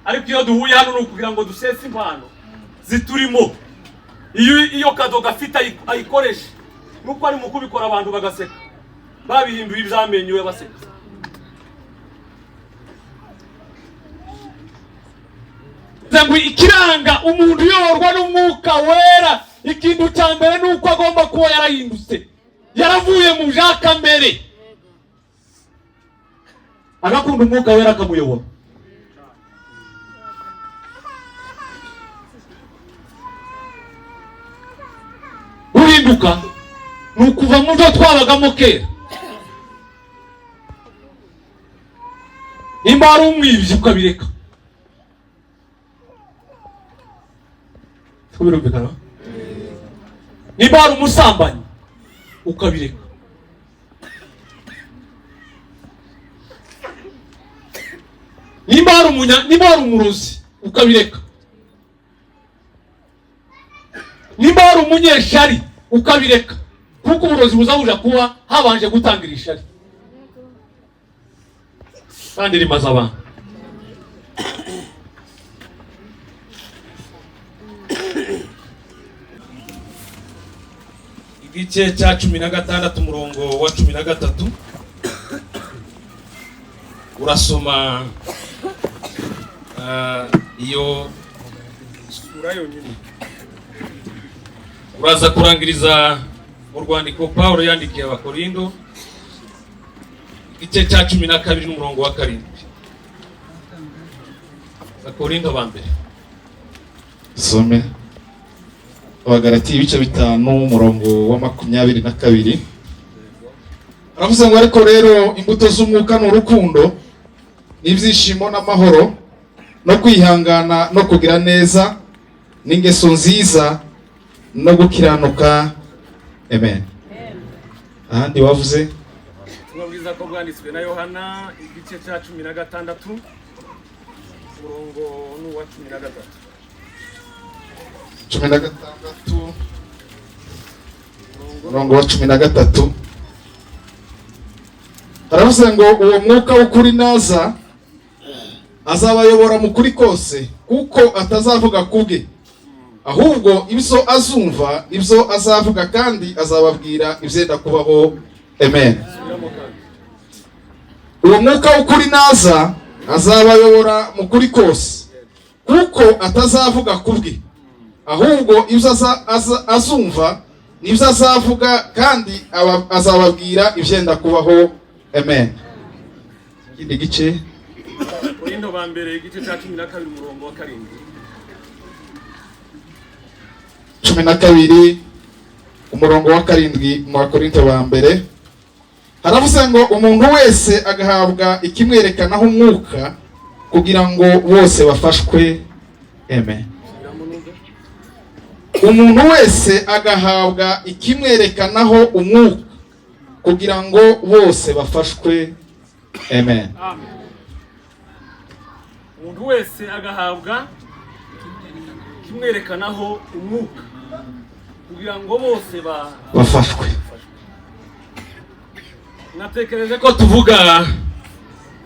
Ariko iyo duhuye hano ni ukugira ngo dusese impano ziturimo. Iyo kado gafite ayikoreshe, nuko ari mu kubikora abantu bagaseka, babihinduye iby'amenyo we baseka. Ngo ikiranga umuntu uyoborwa n'Umwuka Wera, ikintu cya mbere ni uko agomba kuba yarahindutse, yaravuye mu bya kamere, agakunda Umwuka Wera akamuyobora. Guhinduka ni ukuva mu byo twabagamo kera. Nimba wari umwibyi, ukabireka. Siko birumvikana? Nimba wari umusambanyi, ukabireka. Nimba wari umurozi, ukabireka. Nimba wari umunyeshari, ukabireka, kuko uburozi buza buja kuba habanje gutangira ishari, kandi rimaze abantu. Igice cya 16, umurongo wa 13, urasoma iyo sura yonyine, uraza kurangiriza mu rwandiko Pawulo yandikiye Abakorindo, igice cya 12 n'umurongo wa 7. Abakorindo ba mbere. Some Abagalatiya ibice 5, umurongo wa 22. Aravuze ngo: "Ariko rero imbuto z'Umwuka ni urukundo n'ibyishimo n'amahoro no kwihangana no kugira neza n'ingeso nziza no gukiranuka." Amen. Ahandi wavuze? Ubutumwa bwiza ko bwanditswe na Yohana, igice cya 16, umurongo ni uwa 13. 16, umurongo wa 13, haravuze ngo: "Uwo Mwuka w'ukuri naza, azabayobora mu kuri kose, kuko atazavuga ku bwe, ahubwo ibyo azumva ibyo azavuga, kandi azababwira ibyenda kubaho." Amen. Subiramo kandi. "Uwo Mwuka w'ukuri naza, azabayobora mu kuri kose, kuko atazavuga ku bwe, ahubwo ibyo azumva nibyo azavuga, kandi azababwira ibyenda kubaho." Amen. Ikindi gice? Korinto ba mbere, igice cya 12, umurongo wa 7. 12, umurongo wa 7, mu Bakorinto ba mbere, haravuze ngo: "Umuntu wese agahabwa ikimwerekanaho Umwuka, kugira ngo bose bafashwe." Amen. Subiramo numve. "Umuntu wese agahabwa ikimwerekanaho Umwuka, kugira ngo bose bafashwe." Amen. Amen. Umuntu wese agahabwa kimwerekanaho Umwuka, kugira ngo bose ba bafashwe. Natekereje ko tuvuga,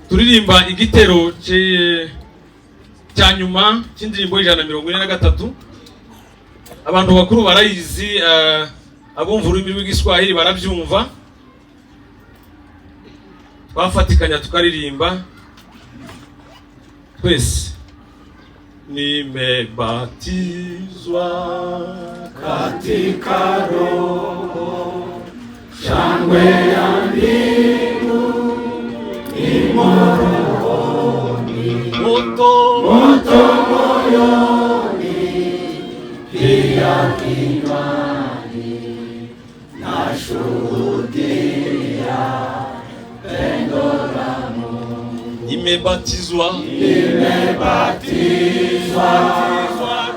turirimba igitero cya nyuma cy'indirimbo y'143. Abantu bakuru barayizi, abumva ururimi rw'Igiswahili barabyumva. Twafatikanya tukaririmba twese: "Nimebatizwa katika Roho, shangwe ya mbingu imo rohoni, moto moto moyoni, pia kinywani, nashuhudia pendo la Mungu. Nimebatizwa, nimebatizwa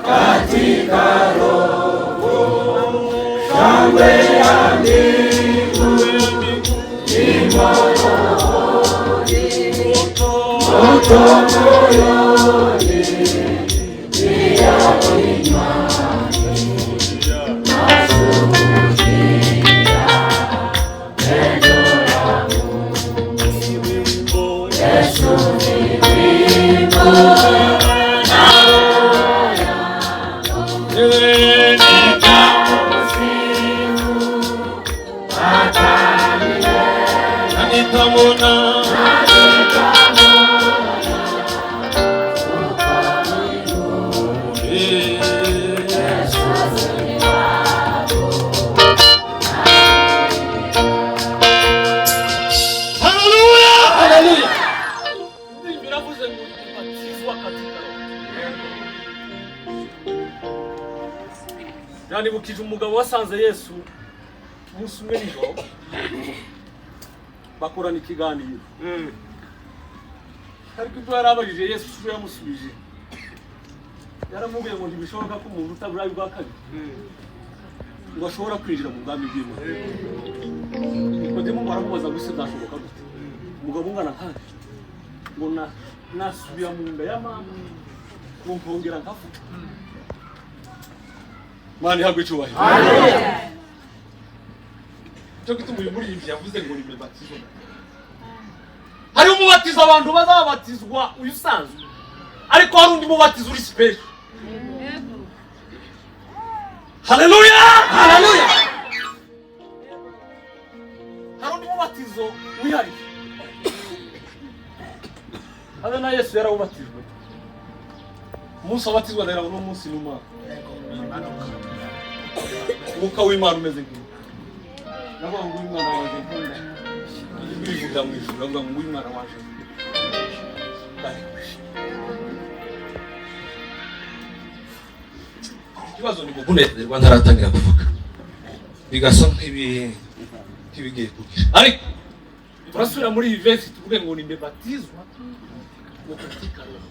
katika Roho, shangwe ya mbingu imo rohoni, moto moyoni, pia kinywani, nashuhudia pendo la Mungu. Yesu ni wimbo." Nimebatizwa katika Roho. Yanibukije umugabo wasanze Yesu umunsi umwe nijoro, bakorana ikiganiro, ariko ibyo yarabajije Yesu si byo yamusubije. Yaramubwiye ngo ntibishoboka ko umuntu utaburayi bwa kabiri ngo ashobora kwinjira mu bwami bw'Imana. Nikodemu ngo aramubaza ngo ese byashoboka gute, umugabo ungana nkanjye ngo nasubira mu nda ya mama ngo nkongera nkavuka? Mana ihabwe icyubahiro. Cyo gituma uyu muririmbyi yavuze ngo nimebatizwa. Hari umubatizo abantu bazabatizwa uyu usanzwe, ariko hari undi mubatizo uri special. Haleluya, haleluya. Hari undi mubatizo wihariye, habe na Yesu yarawubatijwe. Umunsi abatizwa rero, uno munsi numa umwuka w'Imana umeze nk'uyu, navuga ngo uyu mwana wanjye nkunda. Ijwi rivuga mu ijuru, ravuga ngo uyu mwana wanjye nkunda. Ikibazo ni kunezerwa ntaratangira kuvuga, bigasa nk'ibigiye kugira, ariko turasubira muri iyi verse tuvuge ngo nimebatizwa ngo katika Roho.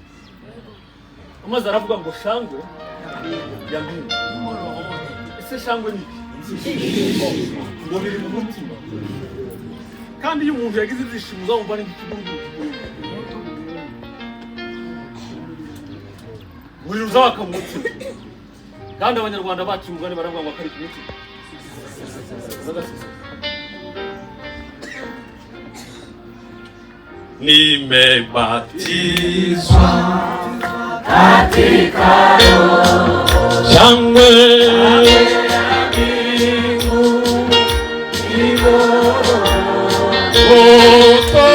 Amaze aravuga ngo shangwe ya mbingu. Ese shangwe ni iki? Ngo biri mu mutima. Kandi iyo umuntu yagize ibyishimo, uzamumva ari nk'ikigurugugu, umuriro uzawaka mu mutima. Kandi Abanyarwanda bacu umugani baravuga ngo akari ku mutima n'agaseseka. Nimebatizwa katika shangwe ya mbingu, moto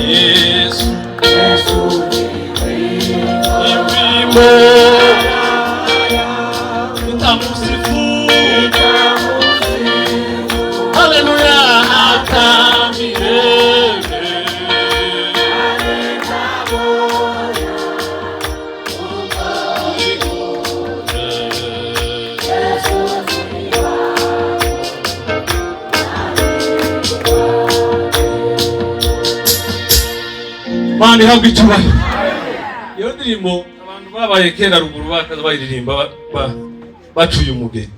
Yesu wimbo nitamusifu, haleluya, hata milele. Mana ihabwa icyubahiro. Iyo ndirimbo abantu babaye kera ruguru bakaza bayiririmba bacuye umugeni,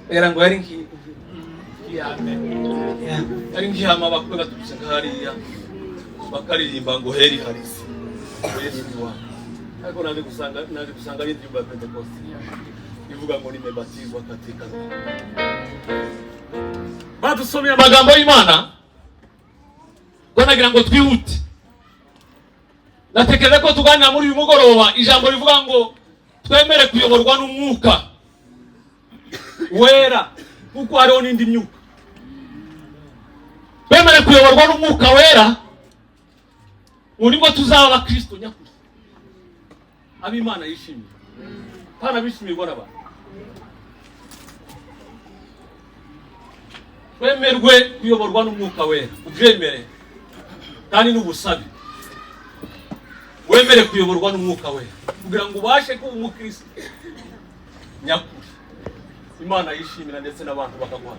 kugira ngo yari nk'ihame, yari nk'ihame. Abakwe baturutse nk'hariya bakaririmba ngo heri harisi, ngo Yesu ni wawe. Ariko naje gusanga ari indirimbo ya Pentecost ivuga ngo nimebatizwa katika Roho. Badusomeye amagambo y'Imana ngo nagira ngo twihute. Natekereza ko tuganira muri uyu mugoroba ijambo rivuga ngo twemere kuyoborwa n'Umwuka Wera, kuko hariho n'indi myuka. Twemere kuyoborwa n'Umwuka Wera, ubu nibwo tuzaba abakristo nyakuri, ab'Imana yishimiye, kandi abishimirwa n'abantu. Twemerwe kuyoborwa n'Umwuka Wera. Ubyemere kandi n'ubusabe, wemere kuyoborwa n'Umwuka Wera kugira ngo ubashe kuba umukristo nyakuri Imana yishimira, ndetse n'abantu bakaguha.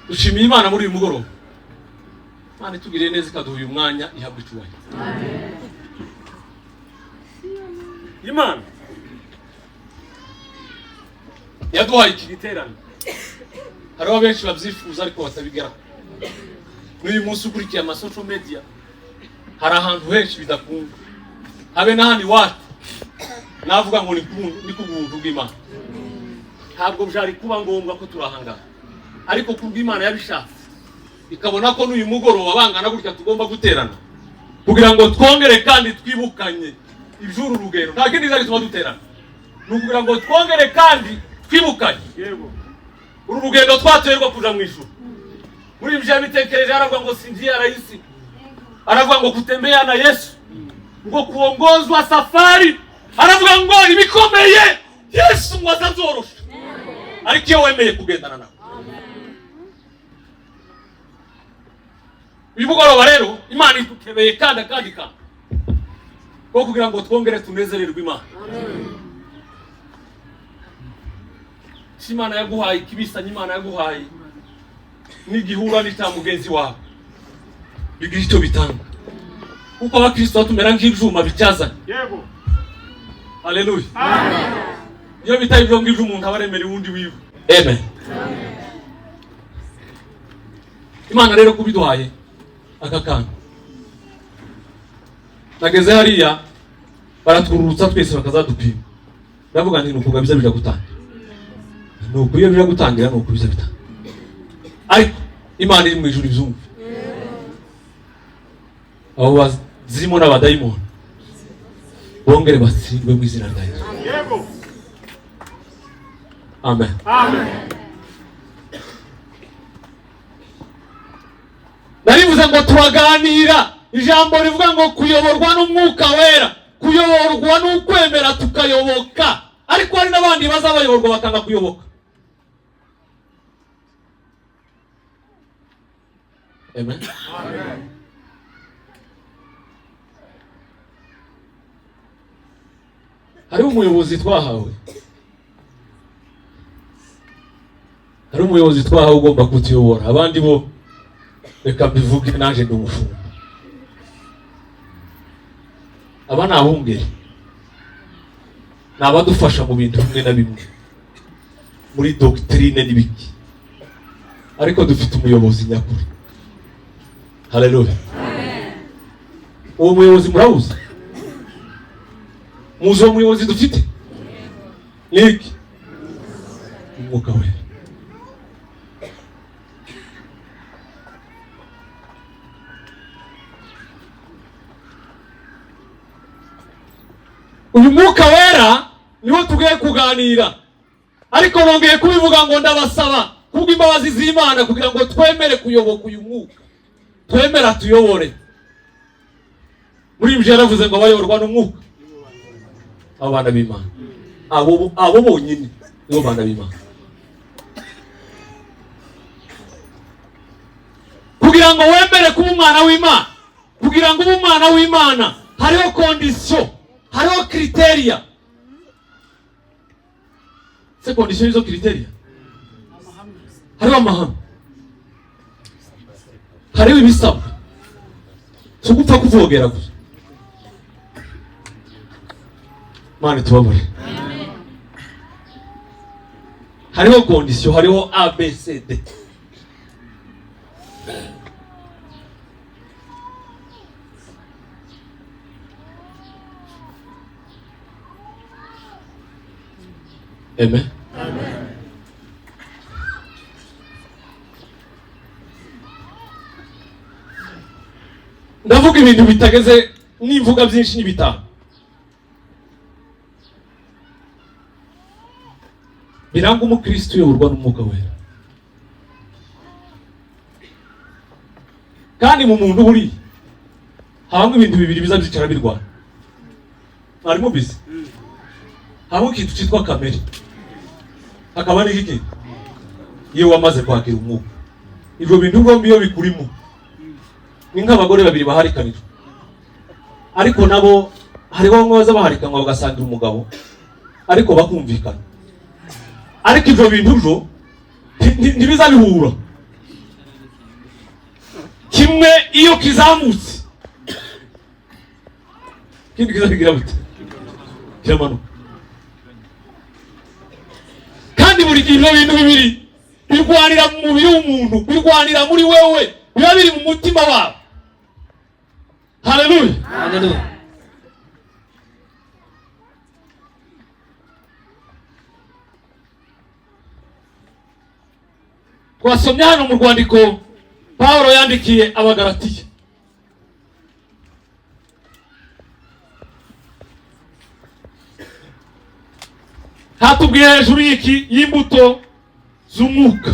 Dushimiye Imana muri uyu mugoroba. Imana itugiriye neza ikaduha uyu mwanya, ihabwa icyubahiro. Imana yaduhaye iki giterane. Hariho benshi babyifuza ariko batabigeraho. N'uyu munsi ukurikiye ama social media, hari ahantu henshi bidakunda, habe n'ahandi iwacu. Navuga ngo ni ku buntu bw'Imana. Ntabwo byari kuba ngombwa ko turahangana, ariko kubw'Imana yabishatse, ikabona ko n'uyu mugoroba bangana gutya tugomba guterana kugira ngo twongere kandi twibukanye iby'uru rugendo. Nta kindi gituma duterana, ni ukugira ngo twongere kandi twibukanye uru rugendo twaterwa kuja mu ijuru. Muri ibyo yabitekereje, aravuga ngo si njia rahisi. Aravuga ngo kutembea na Yesu ngo kuongozwa safari. Aravuga ngo ibikomeye Yesu ngo azazorosha, ariko iyo wemeye kugendana nawe. Uyu mugoroba rero Imana idukebeye kandi akandi kantu ko kugira ngo twongere tunezererwe Imana. Si Imana yaguhaye ikibisanye, Imana yaguhaye n'igihura n'icya mugenzi wawe, bigira icyo bitanga, kuko abakristo batumera nk'ibyuma bityazanye. Yego. Haleluya. Iyo bitari ibyo ngibyo umuntu aba aremera uwundi wiwe. Amen. Imana rero kubiduhaye aka kantu, nageze hariya baratwururutsa twese bakazadupima, ndavuga nti nuko biza bija gutangira, nuko iyo bija gutangira nuko biza bitangira, ariko Imana iri mu ijuru ibyumve. Abo bazimo n'abadayimoni bongere batsindwe mu izina rya Yesu. Yego. Amen. Amen. Narivuze ngo turaganira ijambo rivuga ngo kuyoborwa n'umwuka wera, kuyoborwa n'ukwemera tukayoboka, ariko hari n'abandi bazabayoborwa bakanga kuyoboka. Amen. Amen. Hariho umuyobozi twahawe, hari umuyobozi twahawe ugomba kutuyobora, abandi bo reka mbivuge naje ndi umushumba. Aba ni abungeri, ni abadufasha mu bintu bimwe na bimwe muri doctrine n'ibiki, ariko dufite umuyobozi nyakuri. Haleluya. Uwo muyobozi murawuzi? Muzi uwo muyobozi dufite? Ni iki? Umwuka wera. Uyu mwuka wera niwo tugiye kuganira, ariko nongeye kubivuga ngo ndabasaba kubw'imbabazi z'Imana kugira ngo twemere kuyoboka uyu mwuka, twemera tuyobore. Muri ibyo yaravuze ngo abayoborwa n'umwuka abana b'Imana, abo bonyine nibo bana b'Imana. Kugira ngo wemere kuba umwana w'Imana, kugira ngo ube umwana w'Imana hariho condition, hariho criteria. Se condition izo criteria, hariho amahame, hariho ibisabwa, si ugupfa kuvogera gusa. Mana tubabure. Hariho condition, hariho A B C D. Amen. Amen. Ndavuga ibintu bitageze n'imvuga byinshi n'ibitanu biranga umukristo uyoborwa n'umwuka wera. Kandi mu muntu buri habamo ibintu bibiri biza byicara birwana. Mwari mubizi? Habamo ikintu cyitwa kamere, hakaba n'iki iyo wamaze kwakira umwuka. Ibyo bintu byombi iyo bikurimo ni nk'abagore babiri baharikanira, ariko nabo hariho bamwe baza baharikanwa bagasangira umugabo ariko bakumvikana, ariko ibyo bintu byo ntibizabihura. Kimwe iyo kizamutse ikindi kizabigira bute? Kiramanuka. Kandi buri gihe ibyo bintu bibiri birwanira mu mubiri w'umuntu, birwanira muri wewe, biba biri mu mutima wawe. Haleluya. Haleluya. Twasomye hano mu rwandiko Paulo yandikiye Abagalatiya. Hatubwiye hejuru y'iki y'imbuto z'umwuka.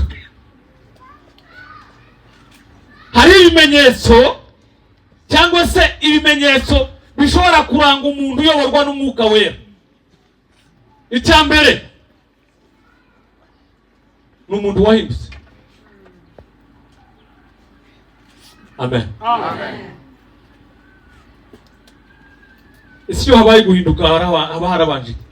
Hari ibimenyetso cyangwa Ibimenyetso bishobora kuranga umuntu uyoborwa n'Umwuka Wera, icya mbere ni umuntu wahindutse. Amen. Ese iyo habaye guhinduka haba harabanje iki?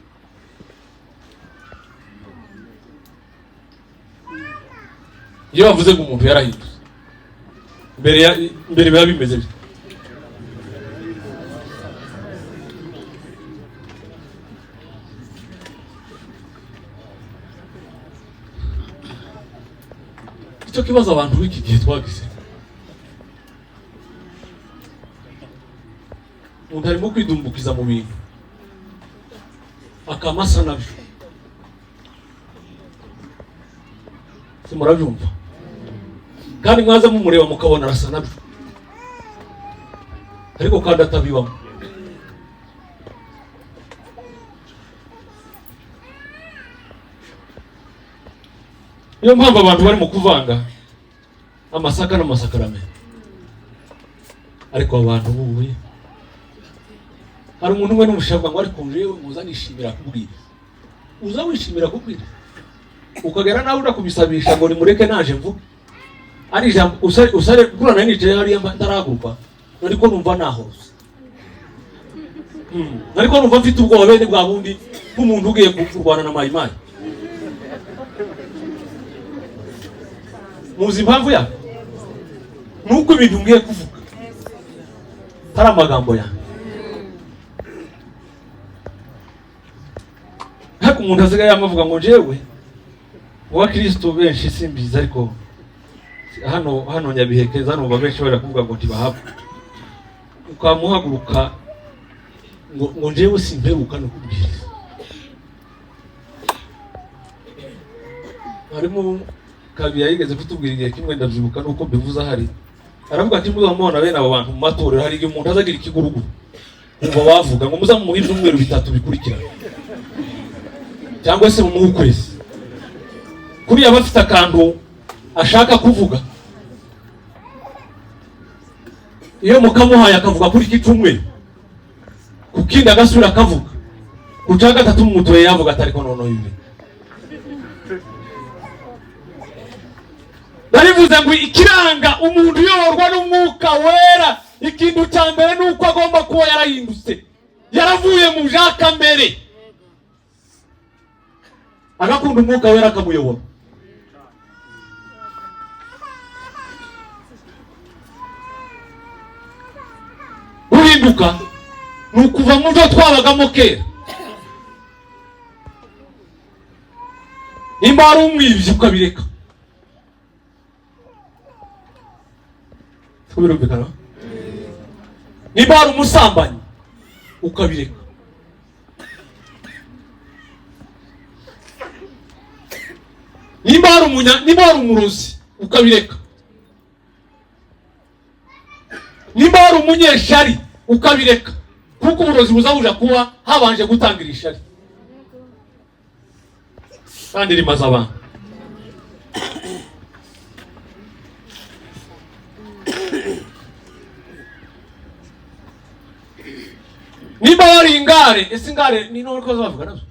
Iyo bavuze ngo umuntu yarahindutse, mbere biba bimeze bite? Icyo kibazo abantu b'iki gihe twagize, umuntu arimo kwidumbukiza mu bintu akamasa nabyo, se murabyumva? Kandi mwaza mumureba mukabona arasa nabyo, ariko kandi atabibamo. Niyo mpamvu abantu barimo kuvanga amasaka n'amasakaramentu. Ariko abantu bubuye, hari umuntu umwe n'umushabwa ngo ariko njyewe muza nishimira kubwiriza. Uza wishimira kubwiriza ukagera nawe uja kubisabisha ngo nimureke naje mvuge ari ijambo usare kurana nicaye hariya ntarahaguruka, ariko numva nahose. Ariko numva mfite ubwoba bene bwa bundi nk'umuntu ugiye kurwana na mayimayi. Muzi impamvu ya? Nuko ibintu ngiye kuvuga atari amagambo ya. Ariko umuntu asigaye amavuga ngo njyewe uwa Kristo benshi simbizi, ariko hano Nyabiheke hano benshi bari kuvuga ngo ntibahabwa. Ukamuhaguruka ngo njyewe simperuka no kubwiriza. Harimo Kabiya yigeze kutubwira igihe kimwe, ndabyibuka nuko mbivuze ahari, aravuga ati muzamubona bene abo bantu mu matorero, hari igihe umuntu azagira ikigurugu kumva bavuga ngo muzamuhe ibyumweru bitatu bikurikirana cyangwa se mu ukwezi, kuriya bafite akantu ashaka kuvuga, iyo mukamuhaye akavuga kuri iki cyumweru, ku kindi agasubira akavuga, ku cya gatatu mumutoye yavuga ati ariko noneho ibi. Narivuze ngo ikiranga umuntu uyoborwa n'Umwuka Wera, ikintu cya mbere ni uko agomba kuba yarahindutse, yaravuye mu bya kamere, agakunda Umwuka Wera akamuyobora. Guhinduka ni ukuva mu byo twabagamo kera. Nimba wari umwibyi ukabireka, birumvikana? Nimba wari umusambanyi ukabireka, nimba wari umurozi ukabireka, nimba wari umunyeshari ukabireka, kuko uburozi buza kuba habanje gutangira ishari kandi rimaze abantu. Nimba wari ingare, ese ingare ni none ko bavuga nazo?